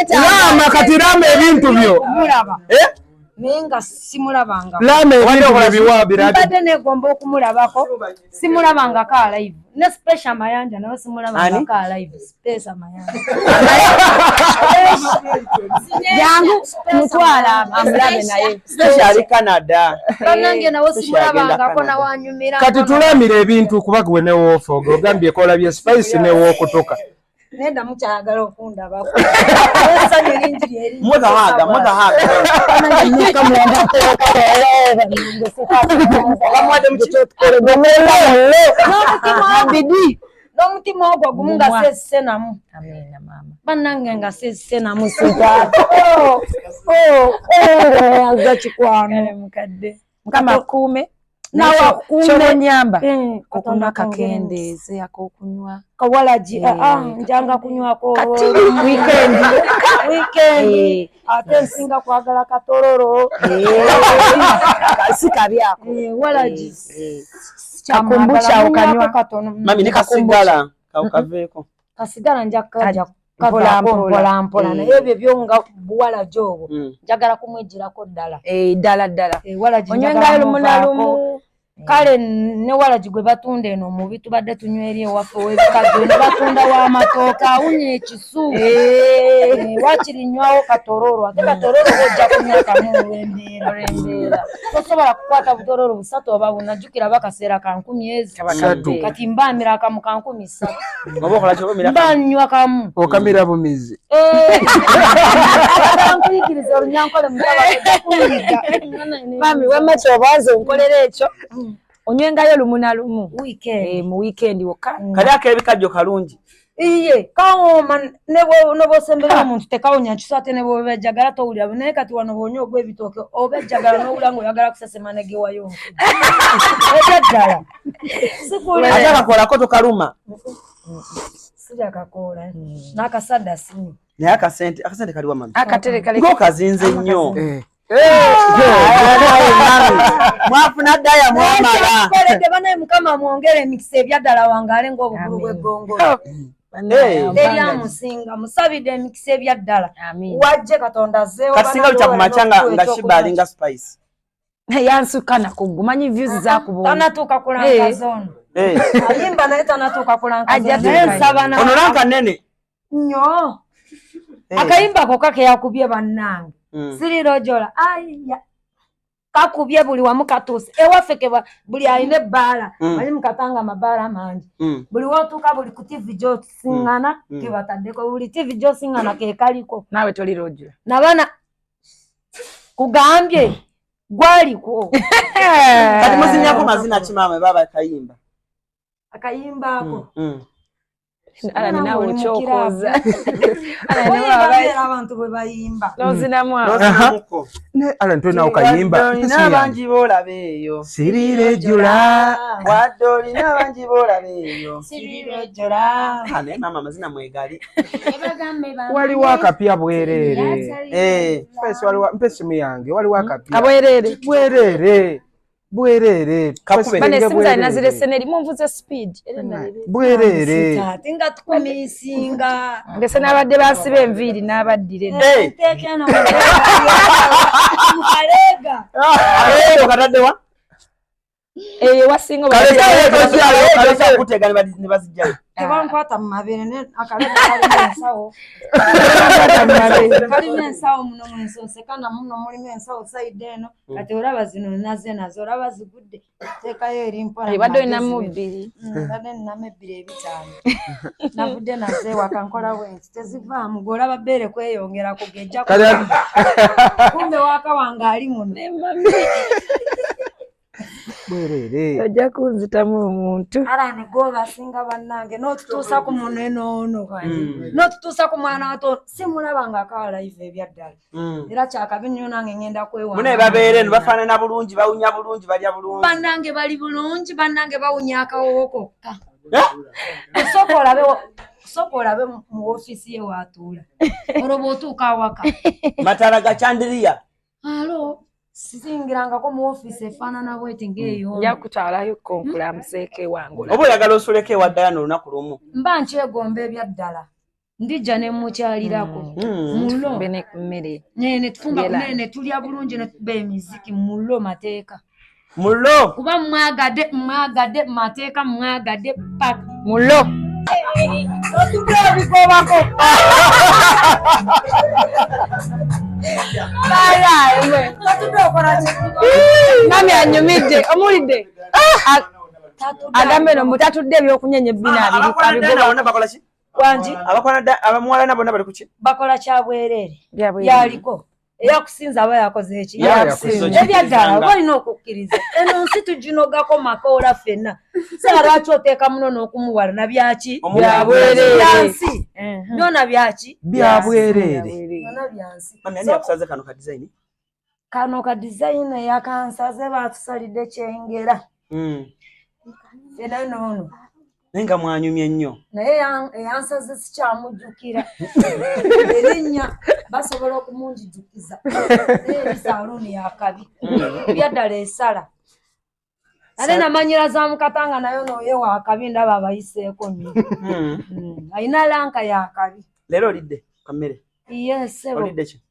Laama kati, laama ebintu byo. Mulaba. Eh? Naye nga simulabanga. Laama ebintu byo biwabira. Mbadde negomba okumulabako, simulabangako alive. Ne Special Mayanja nawe simulabangako alive. Special Mayanja. Jangu mutwala amulabe naye. Special ali Canada. Bannange, nawe Special agenda simulabangako. Canada. Nawanyumira. Kati tulamira ebintu kuba gwe newoofa ogambye kolabye Spice newookutuka. Nenda mukyayagala okundabako, essanyu lingi lyeri. Mwegahaga, mwegahaga. Bamuwadde mu ki? N'omutima ogwo gumu nga seesise namu. Amiina maama. Bannange, nga seesise namu sitaata aza kikwano. Kale mukadde, Mukama akuume. Nawe akuume. Kyobonyamba Katonda okunywa akwongere. kakendeeze ak'okunywa. Kawalagi. Eh, Njanga kunywako kati weekend. Weekend. Eh. Ate nsinga kwagala katololo. Si kabi ako. Eh, walagi. Kakombucha okanywa. Katono. Mami, ne kasigala. Kaveeko. Kasigala nja kaja Mpola, kavaako mpola. mpola mpola. Eh. Naye ebyo byo nga buwalagi obwo njagala kumwegirako ddala. Eh, ddala ddala. Eh, walagi Onywengayo njagala lumu na muvaako. lumu. Kale ne walagi gwe batunda eno mubi, tubadde tunywa eri ewaffe ow'ebikajjo ne batunda w'amatooke awunya ekisu. Eh. Eh, wakiri nywawo katororo, ate katororo bwojja kunywa kamu olw'embeera. Olw'embeera. Tosobola kukwata butororo busatu oba buna, jjukira bakaseera ka 1000 ezi. Satu. Kati mbamira akamu ka 3000. Oba okola ki, oba omira Mba nywa kamu. Okamira bumizi. Eh. Nkuyigiriza olunyankole, mutabani kuyiga. Mami, wamma kyobanza onkolera ekyo, onywengayo lumu na lumu. Weekend. Eh, mu weekend wokka. Kali ak'ebikajjo kalungi. Iye kawooma, ne bw'osemberera omuntu tekawonya kiso, ate ne bw'oba ejjagala towulira. Naye kati wano bw'onywa ogw'ebitooke oba ejjagala n'owulira ng'oyagala kusesema negewayo ebya ddala. Ate akakoolako tokaluma. Sirya kakoola n'akasadda sinywa. Naye akasente kaliwa, mami? Akatere kale. Ng'okazinze nnyo. Eh. Mwafuna ddaya mwamala. Koledde banaye, Mukama mwongere emikisa ebyaddala, wangaale ng'obukulu Amen. bw'eggongolo. Teri amusinga, musabidde emikisa ebyaddala. Wajje Katonda azzeewo. Kasinga lukya ku makya nga Shiba alinga Spice. Yansuka nakuggu manyi views zakuba. Tanatuuka kulanka zone. Ayimba naye tanatuuka kulanka zone. Naye nsaba na. Ono lanka nene. Nnyo. Akayimba kokka ke yakubye bannange. Sirirojola. Aiya. Kakubye buli wamu katuuse ewaffe keba buli alina ebbaala manyi mukatanga amabaala mangi buli wotuuka buli ku tv gyosingana kebataddeko buli tv gyosingana kekaliko naawe toli rojula nabana kugambye gwaliko kati muzinyako mazina ki maama baba kayimba akayimba ako Alani nawe okyokoza. Abantu bwe bayimba. Nozinamu awo. Ne Alani tolina okayimba. Olina abangi b'olaba eyo. Siriirejula. Wadde olina abangi b'olaba eyo. Siriirejula. Naye maama amazina mwegali. Waliwo akapya bwereere. Mpa essimu yange waliwo akapya. Abwereere. Bwereere. Bwerere. Bane simu zange nazirese neri munvuze speed. Bwerere. Ate nga tukumisinga. Ndese n'abadde basiba enviiri n'abaddire. Nteekeno mukalega. Aleero katadde wa? Eyo wasinga kutega ne bazijjayo. Tebankwata mu mabeere naye akalega kalimu ensawo. Kalimu ensawo muno mwensonseka muno mulimu ensawo sayidi eno. Kati olaba zino naze nazo olaba zigudde teekayo eri mpola. Ebadde olinamu bbiri. Mbadde nninamu ebbiri ebitaano. Navudde nazo ewaka nkola bwenti tezivaamu gwe olaba bbeere kweyongera kugejja kumbe waka wange ali muno. Bwerere. Ojja kunzitamu omuntu. Alani gwe basinga bannange n'otutuusa ku munene ono. N'otutuusa ku mwana wato simulaba ng'akawa live ebyaddala. Era kyakabi nnyo nange ngenda kwewaana. Mune babeere eno bafaanana bulungi, bawunya bulungi, balya bulungi. Bannange bali bulungi, bannange bawunya akawowo kokka. Sooka olabe mu woofiisi ye w'atuula. Olwo bw'otuuka awaka. Mataala ga chandelier. Alo. Sisingirangako mu woofiisi efaanana bweti ng'eyo. Nja kutwalayo konkulamuseeko ewange. Oba oyagala osuleko ewa Diana olunaku lumu. Mba nkyegomba ebyaddala. Ndijja ne mukyalirako. Mulo. Mmere. Ne tufumba ku mmere ne tulya bulungi ne tukuba emiziki mulo mateeka. Mulo. Kuba mwagadde mwagadde mateeka mwagadde paka. Mulo. Otudde obigobako. Mami anyumidde omuwulidde agambe no mutatudde ebyokunyenya ebbina abiri. Wangi abamuwalana bonna bali kuki? Bakola kya bwereere. Yaliko eyakusinza aba yakoze eki? Ebyaddala oba olina okukkiriza eno nsi tuginogako makoola ffenna. Sera lwaki oteeka muno n'okumuwala na byaki? Byansi. Byonna byaki? Bya bwereere. Byonna byansi. Mami ani yakusaze kano ka design? Kano ka design yakansaze baatusalidde Kyengera. Era noono. Naye nga mwanyumye nnyo. Naye eyansaze sikyamujjukira. Erinnya basobola okumunjijukiza. Naye eri saluuni yakabi. Byaddala esala. Ate namanyira za Mukatanga nayo nooye wakabi ndaba abayiseeko nnyo. Alina lanka yakabi. Leero olidde kammere? Ye ssebo. Olidde ki?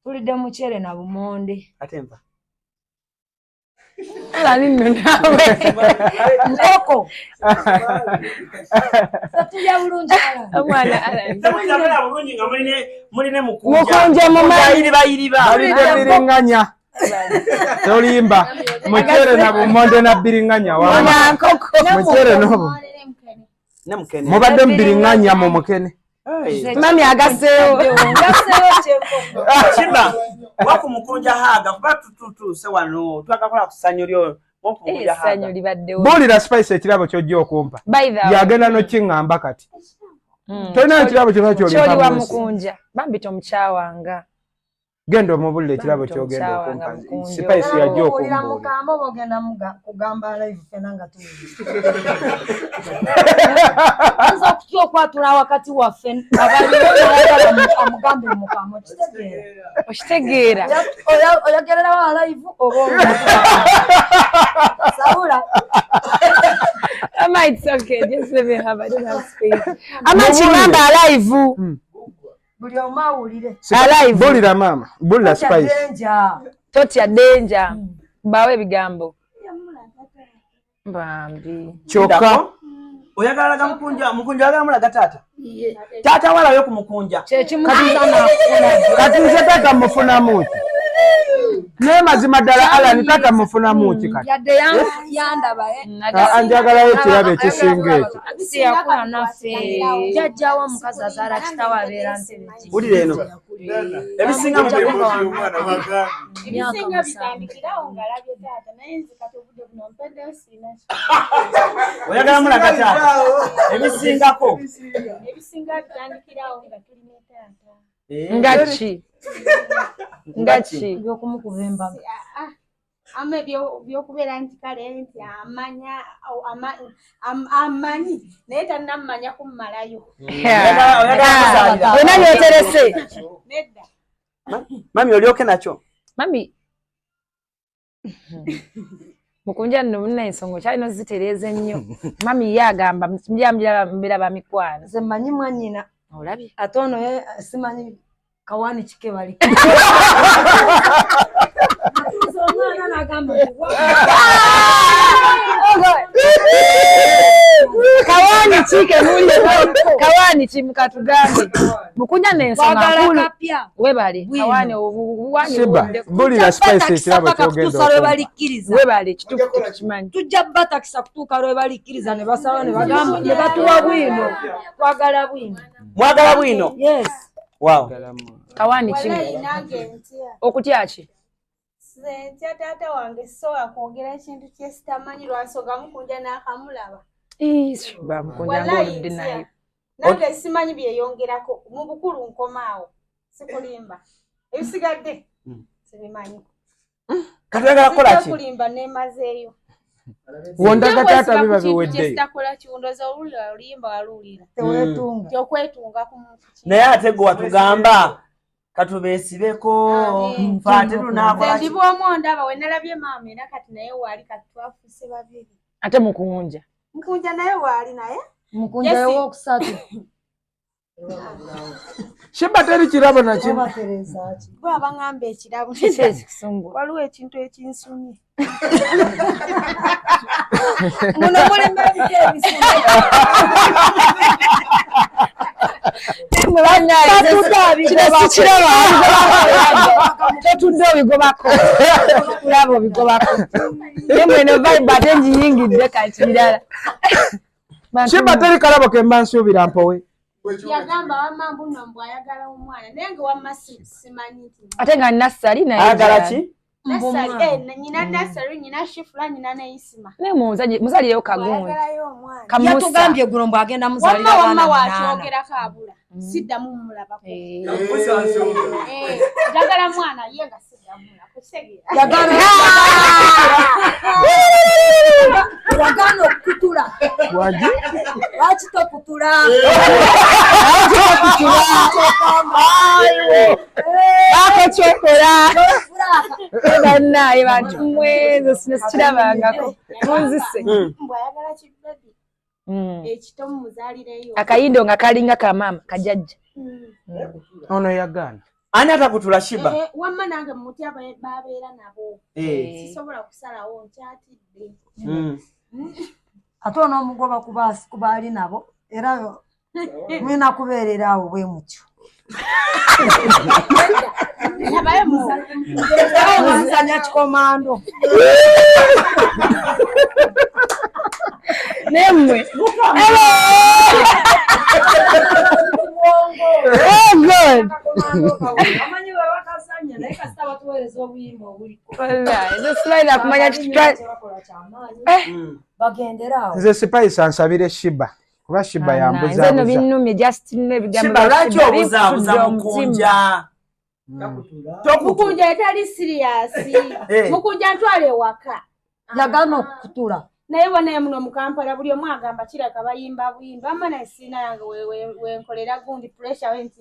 Tulidde muceere na bumonde. Ate enva? Alani nno naawe. Nkoko. Tulya bulungi Alani. Omwana Alani. Temulina bulungi nga muline mukunja. Mukunja mumanyi. Bayiriba. Balidde biriŋŋanya. Tolimba. Muceere na bumonde na biriŋŋanya wamu. Nkoko. Muceere n'obu. Ne mukene. Mubadde mu biriŋŋanya mu mukene. Mami agaseewo. Ngaseewo kyenkoko. Kiba waku mukunja haga kuba tutuuse wano twagakola ku ssanyu lyo Essanyu libaddewo. Buulira Spice ekirabo ky'ojja okumpa. By the way. Yagenda n'okiŋŋamba kati. Tolina ekirabo kyonna Kyoli wa ky'olimpa mu nsi. mukunja. Bambi tomukyawanga. Genda omubulire ekirabo ky'ogenda okumpa. Spice yajja Owulira okumbuulira. mukamba oba ogenda kugamba live ffenna nga tuwulira. Oyinza okutya okwatula wakati waffe abaliwo amugambe mukama okitegeera. Okitegeera. Oyogererawo live oba Sawula. Mama, it's okay. Just Let me have, I don't have space. Ama kigamba alive. Buli omu awulire. Alive. Bulira maama, bulira Spice. Totya danger. Bawe ebigambo. Bambi. Kyokka oyagala laga mukunja, mukunja oyagala mulaga taata. Taata walayo ku mukunja. Kati nze taata mufunamu ki? Naye mazima ddala Alan taata mufunamu ki kati? Yadde yandaba Njagalayo ekirabo ekisinga ekyo. Siyakula naffe. Jjajjaawo omukazi azaala kitaawe abeera ntebe. Wulira eno. Ebisinga Ebisinga bitandikirawo ng'alabye taata naye nze kati obudde buno mpeddeyo sirina. Oyagala mulaga taata. Ebisingako. Ebisinga bitandikirawo nga tuli ne taata. Ngaki. Ngaki. Ebyokumukuba embaga. Ama ebyokubeera nti kale nti amanya amanyi naye tannamanya kummalayo. Olina byoterese. Nedda. Mami olyoke nakyo. Mami. Mukunja nno munna ensonga okyalina ozitereeza ennyo. Mami ye agamba mbeera ba mikwano. Nze mmanyi mwannyina. Olabye. Ate ono ye simanyi kawani kike bali. Omwana n'agamba kawani kike muli kawani ki mukatugambe. Mukunja n'ensonga nkulu. Webale kawani obuwani bulira Spice ekirabo ky'ogenda lwe webale kituufu tetukimanyi. Tujja batakisa kutuuka lwe balikkiriza ne basaba ne bagamba ne batuwa bwino. Twagala bwino. Mwagala bwino? Yes. Wow. Kawani ki? Okutya ki? Ntya taata wange sobola kwogera ekintu kye sitamanyi lwa nsonga mukunja n'akamulaba. Mukunja ng'oludde naye. Nange simanyi byeyongerako mu bukulu nkomaawo sikulimba. Ebisigadde sibimanyi. Kati oyagala kukola ki? Sikulimba nemazeeyo. Wondaga taata biba biweddeyo. Sitakola kiwundoza owulira oluyimba waluwulira. Teweetunga. Okwetunga ku muntu. Naye ate gwe watugamba katubeesibeko fe ate tunaakola ki? Ndi bw'omu ondaba we nalabye maama era kati naye waali kati twafuuse babiri. Ate mukunja. Mukunja naye waali naye. Mukunja owookusatu. Shiba teri kirabo na kimu. Gwe abangamba ekirabo. Waliwo ekintu ekinsumye. Muno mulimu ebika ebisumye. Totudde obigobako. Kulaba obigobako. Naye mweno vibe ate ngiyingidde kati birala. Shiba teri kalabo ke mba nsuubira mpowe. Yagamba wamma mbu nno mbu ayagala omwana naye nga wamma simanyi nti. Ate nga Nassali naye. Ayagala ki? Nassali nyina Nassali nyina Shifula nyina ne Isima. Naye muzalireyo kagundi. Yatugambye eggulo mbu agenda muzaalira abaana wamma wakyogerako abula. Siddamu mmulabako. Njagala mwana ye nga siddamu mulabako. Kitegeera. Wagaana okukutula. Lwaki tokutula? Baako kyokola. Bannaye bantu mmwe nze sikirabangako. Munzise. Mbu ayagala kibebi. Ekito mumuzaalireyo. Akayindo nga kalinga ka maama kajjajja. Ono yagaana. Ani atakutula Shiba? Wamma nange mutya babeera nabo. Sisobola kusalawo nkyatidde. Ate onoomugoba kubaali nabo era mulina kubeerera awo bwe mutyo. Muzannya kikomando. Naye mmwe. Oh God. Amanyi bwe bakazannya naye kasita batuweereza obuyimba obuliko. Bagendera awo. Nze Spice ansabire Shiba. Kuba Shiba yambuzaabuza. Nze nno binnumye just nno ebigambo. Shiba lwaki obuzaabuza mukunja? Mukunja etali serious. Mukunja ntwala ewaka. Yagaana okukutula. Naye bonna muno mu Kampala buli omu agamba kiraka bayimba buyimba amma naye sirina yange wenkolera gundi pressure wenti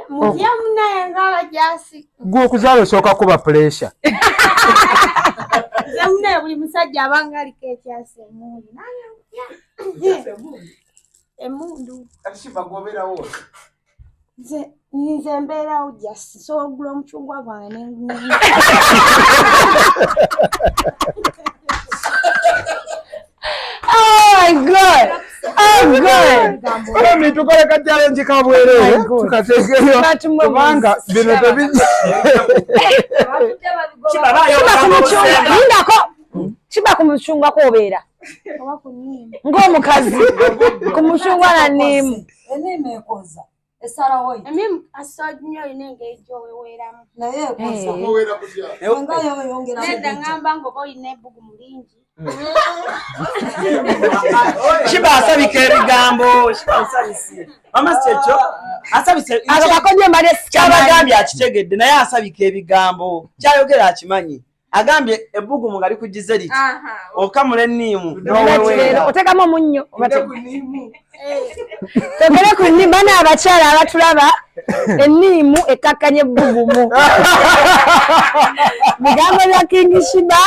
mutya munaye ng'abajasi. Gwe okuzaala osooka kuba pressure. Nze munaye buli musajja abanga aliko ekyasi emuli nange mutya. Emundu. Kati Shiba gw'obeerawo. Nze nze mbeerawo just nsobola okugula omucungwa gwange ne Oh my God! Oh God! Mami tukole ka challenge ka bwerere tukateekeyo kubanga bino tebijja. Kiba baayo Kiba ku obugambo mucungwa obusemba. lindako. Kiba ku mucungwa kwobeera oba ku nniimu. ng'omukazi ku mucungwa na nniimu. Eniimu ekoza esalawo Emmiimu kasita nnyo olina engeri gy'oweweeramu. Naye ekoza. Oweera kutya? Nga yo oyongera Nedda ngamba ng'oba olina ebbugumu lingi. Kiba asabika ebigambo, kiba asabise. Mama si kyekyo? Asabise. Ako kakodyo mbadde Kyabagambye akitegedde naye asabika ebigambo. Kyayogera akimanyi. Agambye ebbugumu nga likugize liti. Okamula enniimu n'oweweera. Oteekamu omunnyo. Togere ku nniimu bana abakyala abatulaba enniimu ekkakkanya ebbugumu. Bigambo bya King Shiba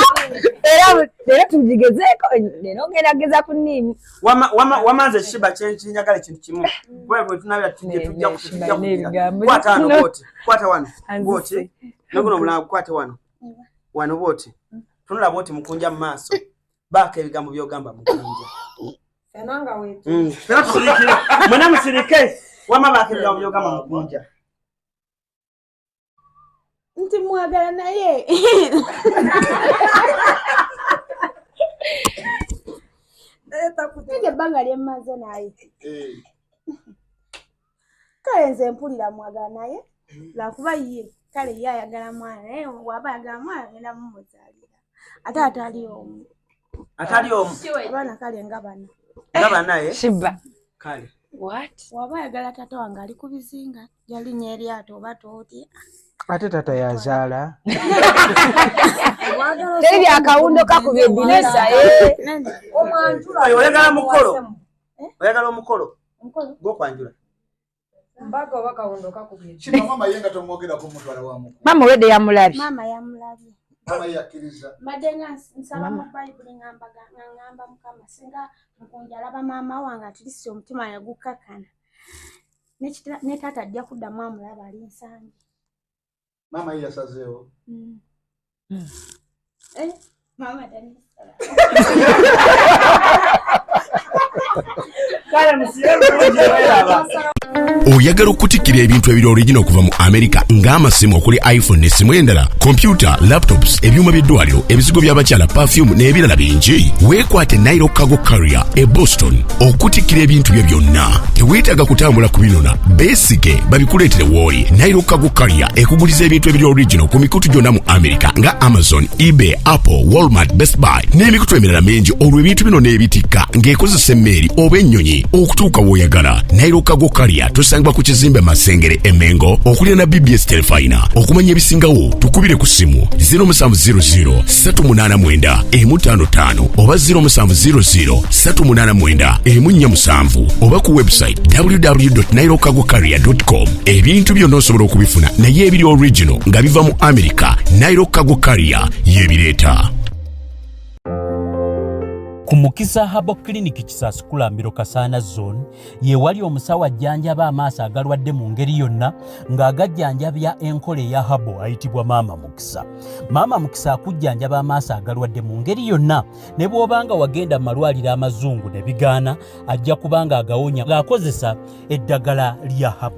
era era tugigezeeko leero ngenda kugeza ku nniimu. Wama nze Shiba kyenjagala ekintu kimu. Kuba bwe tunabeera tujja tujja Ne, Shiba tujja alina kugira. ebigambo. Kwata wano bw'oti. Kwata wano Anzise. bw'oti. N'oguno omulala gukwate wano. Wano bw'oti. Tunula bw'oti mukunja mu maaso. Baako ebigambo by'ogamba mukunja. Fena nga wetu. Fena tusirikire. Mwena musirike. Wama baako ebigambo by'ogamba mukunja. Nti mwagala naye. Nti ebbanga lye mmaze naye. Kale nze mpulira mwagala naye lwakuba ye kale ye ayagala mwana naye bw'aba ayagala mwana agenda mumuzaalira ate atali omu. Atali omu. Abaana kale nga bana. Nga bana eh? Shiba. Kale. What? Bw'aba ayagala taata wange ali ku bizinga yalinnya eryato oba tootya. Ate taata yazaala. Teri byakawundo kakubye eddinisa eh. Omwanjula. Oyo oyagala mukolo. Oyagala omukolo Omukolo gw'okwanjula. Mbaga oba kawundo kakubye. Shiba mama ye nga tomwogerako mutwala wa mukulu. Maama olwedde yamulabye. Maama yamulabye. Mama ye yakkiriza. Mbadde nga nsaba mu Bayibuli nga ngamba Mukama singa mukunja alaba maama wange at least omutima yagukkakkana. Ne taata ajja kuddamu amulaba ali nsangi. Maama ye yasazeewo. Eh, maama tanasala. Kale musibe bulungi weraba. Oyagala okutikkira ebintu ebiri original okuva mu America ng'amasimu okuli iPhone n'essimu endala, kompyuta, laptops, ebyuma by'eddwaliro, ebizigo by'abakyala, perfume n'ebirala bingi? Weekwate Nile Cargo Carrier e Boston okutikkira ebintu byo byonna. Teweetaaga kutambula kubinona, beesige babikuleetere w'oli. Nile Cargo Carrier ekuguliza ebintu ebiri original ku mikutu gyonna mu America nga Amazon, eBay, Apple, Walmart, Best Buy n'emikutu emirala mingi, olwo ebintu bino n'ebitikka ng'ekozesa emmeeri oba ennyonyi okutuuka w'oyagala. Nile Cargo Carrier tusangibwa ku kizimbe Masengere e Mengo okuliraana BBS Telefina. Okumanya ebisingawo tukubire ku ssimu 0700 389 55 oba 0700 389 47 oba ku website www.nilecargocarrier.com. Ebintu byonna osobola okubifuna naye ebiri original nga biva mu America, Nile Cargo Carrier yebireeta. Ku Mukisa Herbal Clinic Kisaasi Kulambiro Kasaana Zone ye wali omusawo ajjanjaba amaaso agalwadde mu ngeri yonna ng'agajjanjabya enkola eya herbal ayitibwa Maama Mukisa. Maama Mukisa akujjanjaba amaaso agalwadde mu ngeri yonna ne bw'obanga wagenda mu malwaliro amazungu ne bigaana, ajja kuba ng'agawonya ng'akozesa eddagala lya herbal.